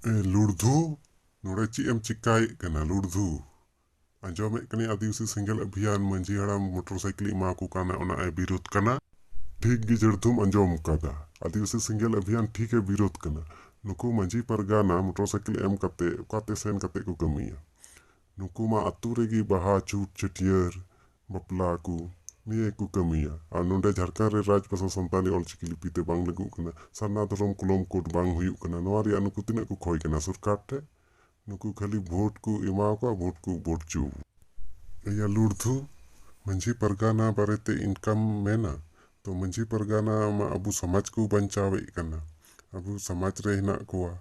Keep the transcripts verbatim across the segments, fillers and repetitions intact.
ᱮ ᱞᱩᱲᱫᱷᱩ, ᱱᱚᱰᱮ ᱪᱮᱫ ᱮᱢ ᱪᱤᱠᱟᱭᱮᱫ ᱠᱟᱱᱟ ᱞᱩᱲᱫᱷᱩ? ᱟᱸᱡᱚᱢᱮᱫ ᱠᱟᱹᱱᱟᱹᱧ ᱟᱹᱫᱤᱵᱟᱹᱥᱤ ᱥᱮᱸᱜᱮᱞ ᱚᱵᱷᱤᱭᱟᱱ ᱢᱟᱹᱡᱷᱤ ᱦᱟᱲᱟᱢ ᱢᱚᱴᱚᱨ ᱥᱟᱭᱠᱮᱞ ᱮᱢᱟ ᱠᱚ ᱠᱟᱱᱟ, ᱚᱱᱟ ᱮ ᱵᱤᱨᱳᱫᱷ ᱠᱟᱱᱟ᱾ ᱴᱷᱤᱠ ᱜᱮ ᱡᱟᱹᱲᱫᱷᱩᱢ ᱟᱸᱡᱚᱢ ᱠᱟᱫᱟ, ᱟᱹᱫᱤᱵᱟᱹᱥᱤ ᱥᱮᱸᱜᱮᱞ ᱚᱵᱷᱤᱭᱟᱱ ᱴᱷᱤᱠ ᱮ ᱵᱤᱨᱳᱫᱷ ᱠᱟᱱᱟ᱾ ᱱᱩᱠᱩ ᱢᱟᱹᱡᱷᱤ ᱯᱟᱨᱜᱟᱱᱟ ᱢᱚᱴᱚᱨ ᱥᱟᱭᱠᱮᱞ ᱮᱢ ᱠᱟᱛᱮ ᱚᱠᱟᱛᱮ ᱥᱮᱱ ᱠᱟᱛᱮ ᱠᱚ ᱠᱟᱹᱢᱤᱭᱟ? ᱱᱩᱠᱩ ᱢᱟ ᱟᱹᱛᱩ ᱨᱮᱜᱮ ᱵᱟᱦᱟ, ᱪᱷᱩᱛ, ᱪᱷᱟᱹᱴᱭᱟᱹᱨ, ᱵᱟᱯᱞᱟ ᱠᱚ ᱱᱤᱭᱟᱹ ᱠᱚ ᱠᱟᱹᱢᱤᱭᱟ᱾ ᱟᱨ ᱱᱚᱰᱮ ᱡᱷᱟᱲᱠᱷᱚᱸᱰ ᱨᱮ ᱨᱟᱡᱽ ᱵᱷᱟᱥᱟ ᱥᱟᱱᱛᱟᱲᱤ ᱚᱞᱪᱤᱠᱤ ᱞᱤᱯᱤ ᱛᱮ ᱵᱟᱝ ᱞᱟᱹᱜᱩᱜ ᱠᱟᱱᱟ, ᱥᱟᱨᱱᱟ ᱫᱷᱚᱨᱚᱢ ᱠᱚᱞᱚᱢ ᱠᱳᱰ ᱵᱟᱝ ᱦᱩᱭᱩᱜ ᱠᱟᱱᱟ᱾ ᱱᱚᱣᱟ ᱨᱮᱭᱟᱜ ᱱᱩᱠᱩ ᱛᱤᱱᱟᱹᱜ ᱠᱚ ᱠᱷᱚᱭ ᱠᱟᱱᱟ ᱥᱚᱨᱠᱟᱨ ᱴᱷᱮᱱ? ᱱᱩᱠᱩ ᱠᱷᱟᱹᱞᱤ ᱵᱷᱳᱴ ᱠᱚ ᱮᱢᱟ ᱠᱚᱣᱟ, ᱵᱷᱳᱴ ᱠᱚ ᱵᱷᱳᱴ ᱪᱚ᱾ ᱤᱭᱟᱹ ᱞᱩᱲᱫᱷᱩ, ᱢᱟᱹᱡᱷᱤ ᱯᱟᱨᱜᱟᱱᱟ ᱵᱟᱨᱮᱛᱮ ᱤᱱᱠᱟᱢ ᱢᱮᱱᱟ, ᱛᱚ ᱢᱟᱹᱡᱷᱤ ᱯᱟᱨᱜᱟᱱᱟ ᱢᱟ ᱟᱵᱚ ᱥᱚᱢᱟᱡᱽ ᱠᱚ ᱵᱟᱧᱪᱟᱣᱮᱫ ᱠᱟᱱᱟ, ᱟᱵᱚ ᱥᱚᱢᱟᱡᱽ ᱨᱮ ᱦᱮᱱᱟᱜ ᱠᱚᱣᱟ᱾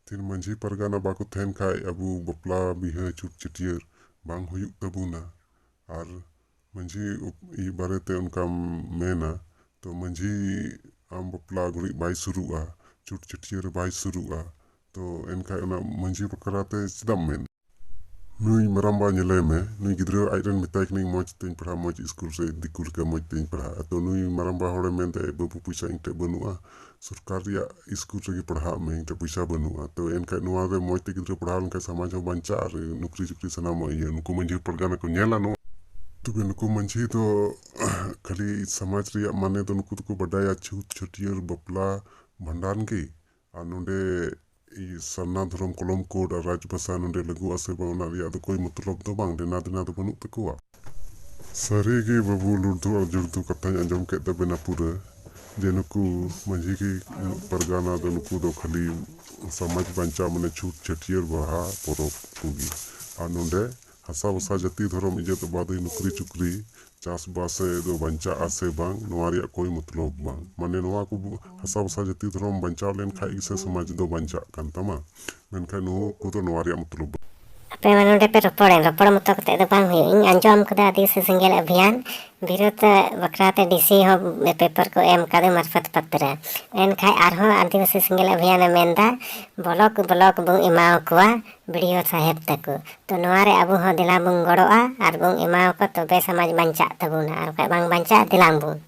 ᱛᱤᱱ ᱢᱟᱹᱡᱷᱤ ᱯᱟᱨᱜᱟᱱᱟ ᱵᱟᱠᱚ ᱛᱟᱦᱮᱱ ᱠᱷᱟᱡ ᱟᱵᱚ ᱵᱟᱯᱞᱟ ᱵᱤᱦᱟᱹ ᱪᱷᱩᱛ ᱪᱷᱟᱹᱴᱭᱟᱹᱨ ᱵᱟᱝ ᱦᱩᱭᱩᱜ ᱛᱟᱵᱚᱱᱟ᱾ ᱟᱨ ᱢᱟᱹᱡᱷᱤ ᱩᱯ-, ᱤᱭᱟᱹ ᱵᱟᱨᱮᱛᱮ ᱚᱱᱠᱟᱢ ᱢᱮᱱᱟ, ᱛᱚ ᱢᱟᱹᱡᱷᱤ ᱟᱢ ᱵᱟᱯᱞᱟ ᱜᱷᱩᱲᱤᱡ ᱵᱟᱭ ᱥᱩᱨᱩᱜᱼᱟ, ᱪᱷᱩᱛ ᱪᱷᱟᱹᱴᱭᱟᱹᱨ ᱵᱟᱭ ᱥᱩᱨᱩᱜᱼᱟ, ᱛᱚ ᱮᱱᱠᱷᱟᱡ ᱚᱱᱟ ᱢᱟᱹᱡᱷᱤ ᱵᱟᱠᱷᱨᱟ ᱛᱮ ᱪᱮᱫᱟᱜ ᱮᱢ ᱢᱮᱱ? ᱱᱩᱭ ᱢᱟᱨᱟᱢᱵᱟ ᱧᱮᱞᱮ ᱢᱮ, ᱱᱩᱭ ᱜᱤᱫᱽᱨᱟᱹ ᱟᱡ ᱨᱮᱱ ᱢᱮᱛᱟᱭ ᱠᱟᱹᱱᱟᱹᱧ ᱢᱚᱡᱽ ᱛᱮᱧ ᱯᱟᱲᱦᱟᱜ, ᱢᱚᱡᱽ ᱥᱠᱩᱞ ᱨᱮ ᱫᱤᱠᱩ ᱞᱮᱠᱟ ᱢᱚᱡᱽ ᱛᱮᱧ ᱯᱟᱲᱦᱟᱜ᱾ ᱛᱚ ᱱᱩᱭ ᱢᱟᱨᱟᱢᱵᱟ ᱦᱚᱲᱮ ᱢᱮᱱᱫᱟ, "ᱮ ᱵᱟᱹᱵᱩ, ᱯᱚᱭᱥᱟ ᱤᱧ ᱴᱷᱮᱡ ᱵᱟᱹᱱᱩᱜᱼᱟ, ᱥᱚᱨᱠᱟᱨ ᱨᱮᱭᱟᱜ ᱥᱠᱩᱞ ᱨᱮᱜᱮ ᱯᱟᱲᱦᱟᱜ ᱢᱮ, ᱤᱧ ᱴᱷᱮᱡ ᱯᱚᱭᱥᱟ ᱵᱟᱹᱱᱩᱜᱼᱟ᱾" ᱛᱚ ᱮᱱᱠᱷᱟᱡ ᱱᱚᱣᱟ ᱨᱮ ᱢᱚᱡᱽ ᱛᱮ ᱜᱤᱫᱽᱨᱟᱹ ᱯᱟᱲᱦᱟᱣ ᱞᱮᱱᱠᱷᱟᱡ ᱥᱚᱢᱟᱡᱽ ᱦᱚᱸ ᱵᱟᱧᱪᱟᱜᱼᱟ ᱟᱨ ᱱᱚᱠᱨᱤ ᱪᱟᱹᱠᱨᱤ ᱥᱟᱱᱟᱢᱟᱜ ᱤᱭᱟᱹ, ᱱᱩᱠᱩ ᱢᱟᱹᱡᱷᱤ ᱯᱟᱨᱜᱟᱱᱟ ᱠᱚ ᱧᱮᱞᱟ ᱱᱚᱣᱟ᱾ ᱛᱚᱵᱮ ᱱᱩᱠᱩ ᱢᱟᱹᱡᱷᱤ ᱫᱚ ᱠᱷᱟᱹᱞᱤ ᱥᱚᱢᱟᱡᱽ ᱨᱮᱭᱟᱜ ᱢᱟᱱᱮ ᱫᱚ ᱱᱩᱠᱩ ᱫᱚᱠᱚ ᱵᱟᱰᱟᱭᱟ ᱪᱷᱩᱛ, ᱪᱷᱟᱹᱴᱭᱟᱹᱨ, ᱵᱟᱯᱞᱟ, ᱵᱷᱟᱸᱰᱟᱱ ᱜᱮ᱾ ᱟᱨ ᱱᱚᱰᱮ ᱤ-, ᱥᱟᱨᱱᱟ ᱫᱷᱚᱨᱚᱢ ᱠᱚᱞᱚᱢ ᱠᱳᱰ ᱟᱨ ᱨᱟᱡᱽ ᱵᱷᱟᱥᱟ ᱱᱚᱰᱮ ᱞᱟᱹᱜᱩᱜᱼᱟ ᱥᱮ ᱵᱟᱝ, ᱚᱱᱟ ᱨᱮᱭᱟᱜ ᱫᱚ ᱠᱳᱭ ᱢᱚᱛᱞᱚᱵ ᱫᱚ ᱵᱟᱝ, ᱞᱮᱱᱟ ᱫᱮᱱᱟ ᱫᱚ ᱵᱟᱹᱱᱩᱜ ᱛᱟᱠᱚᱣᱟ᱾ ᱥᱟᱹᱨᱤ ᱜᱮ ᱵᱟᱹᱵᱩ ᱞᱩᱲᱫᱷᱩ ᱟᱨ ᱡᱩᱲᱫᱷᱩ, ᱠᱟᱛᱷᱟᱧ ᱟᱸᱡᱚᱢ ᱠᱮᱫ ᱛᱟᱵᱮᱱᱟ ᱯᱩᱨᱟᱹ, ᱡᱮ ᱱᱩᱠᱩ ᱢᱟᱹᱡᱷᱤ ᱜᱮ ᱯᱟᱨᱜᱟᱱᱟ ᱫᱚ, ᱱᱩᱠᱩ ᱫᱚ ᱠᱷᱟᱹᱞᱤ ᱥᱚᱢᱟᱡᱽ ᱵᱟᱧᱪᱟᱣ ᱢᱟᱱᱮ ᱪᱷᱩᱛ, ᱪᱷᱟᱹᱴᱭᱟᱹᱨ, ᱵᱟᱦᱟ ᱯᱚᱨᱚᱵᱽ ᱠᱚᱜᱮ᱾ ᱟᱨ ᱱᱚᱰᱮ ᱦᱟᱥᱟ ᱵᱷᱟᱥᱟ ᱡᱟᱹᱛᱤ ᱫᱷᱚᱨᱚᱢ ᱤᱡᱡᱚᱛ ᱟᱵᱟᱫᱤ ᱱᱩᱠᱨᱤ ᱪᱩᱠᱨᱤ ᱪᱟᱥᱵᱟᱥ ᱫᱚ ᱵᱟᱧᱪᱟᱜᱼᱟ ᱥᱮ ᱵᱟᱝ, ᱱᱚᱣᱟ ᱨᱮᱭᱟᱜ ᱠᱳᱭ ᱢᱚᱛᱞᱚᱵ ᱵᱟᱝ᱾ ᱢᱟᱱᱮ ᱱᱚᱣᱟ ᱠᱚ ᱵᱚ-, ᱦᱟᱥᱟ ᱵᱷᱟᱥᱟ ᱡᱟᱹᱛᱤ ᱫᱷᱚᱨᱚᱢ ᱵᱟᱧᱪᱟᱣ ᱞᱮᱱᱠᱷᱟᱡ ᱜᱮᱥᱮ ᱥᱚᱢᱟᱡᱽ ᱫᱚ ᱵᱟᱧᱪᱟᱜ ᱠᱟᱱ ᱛᱟᱢᱟ, ᱢᱮᱱᱠᱷᱟᱱ ᱱᱩᱠᱩ ᱫᱚ ᱱᱚᱣᱟ ᱨᱮᱭᱟᱜ ᱢᱚᱛᱞᱚᱵ ᱵᱟᱝ᱾ ᱟᱯᱮ ᱢᱟ ᱱᱚᱰᱮ ᱯᱮ ᱨᱚᱯᱚᱲᱮᱱ, ᱨᱚᱯᱚᱲ ᱢᱚᱛᱚ ᱠᱟᱛᱮ ᱫᱚ ᱵᱟᱝ ᱦᱩᱭᱩᱜᱼᱟ᱾ ᱤᱧ ᱟᱸᱡᱚᱢ ᱠᱟᱫᱟ ᱟᱹᱫᱤᱵᱟᱹᱥᱤ ᱥᱮᱸᱜᱮᱞ ᱚᱵᱷᱤᱭᱟᱱ ᱵᱤᱨᱳᱫᱷ ᱵᱟᱠᱷᱨᱟ ᱛᱮ ᱰᱤ ᱥᱤ ᱦᱚᱸ ᱯᱮᱯᱟᱨ ᱠᱚ ᱮᱢ ᱠᱟᱫᱟ ᱢᱟᱨᱯᱷᱚᱛ ᱯᱟᱛᱨᱟ᱾ ᱮᱱᱠᱷᱟᱡ ᱟᱨᱦᱚᱸ ᱟᱹᱫᱤᱵᱟᱹᱥᱤ ᱥᱮᱸᱜᱮᱞ ᱚᱵᱷᱤᱭᱟᱱᱮ ᱢᱮᱱᱫᱟ ᱵᱞᱚᱠ ᱵᱞᱚᱠ ᱵᱚᱱ ᱮᱢᱟᱣ ᱠᱚᱣᱟ ᱵᱤ ᱰᱤ ᱳ ᱥᱟᱦᱮᱵᱽ ᱛᱟᱠᱚ᱾ ᱛᱚ ᱱᱚᱣᱟ ᱨᱮ ᱟᱵᱚ ᱦᱚᱸ ᱫᱮᱞᱟ ᱵᱚᱱ ᱜᱚᱲᱚᱜᱼᱟ ᱟᱨ ᱵᱚᱱ ᱮᱢᱟᱣ ᱠᱚᱣᱟ, ᱛᱚᱵᱮ ᱥᱚᱢᱟᱡᱽ ᱵᱟᱧᱪᱟᱜ ᱛᱟᱵᱚᱱᱟ, ᱟᱨ ᱵᱟᱠᱷᱟᱡ ᱵᱟᱝ ᱵᱟᱧᱪᱟᱜᱼᱟ᱾ ᱫᱮᱞᱟ ᱵᱚᱱ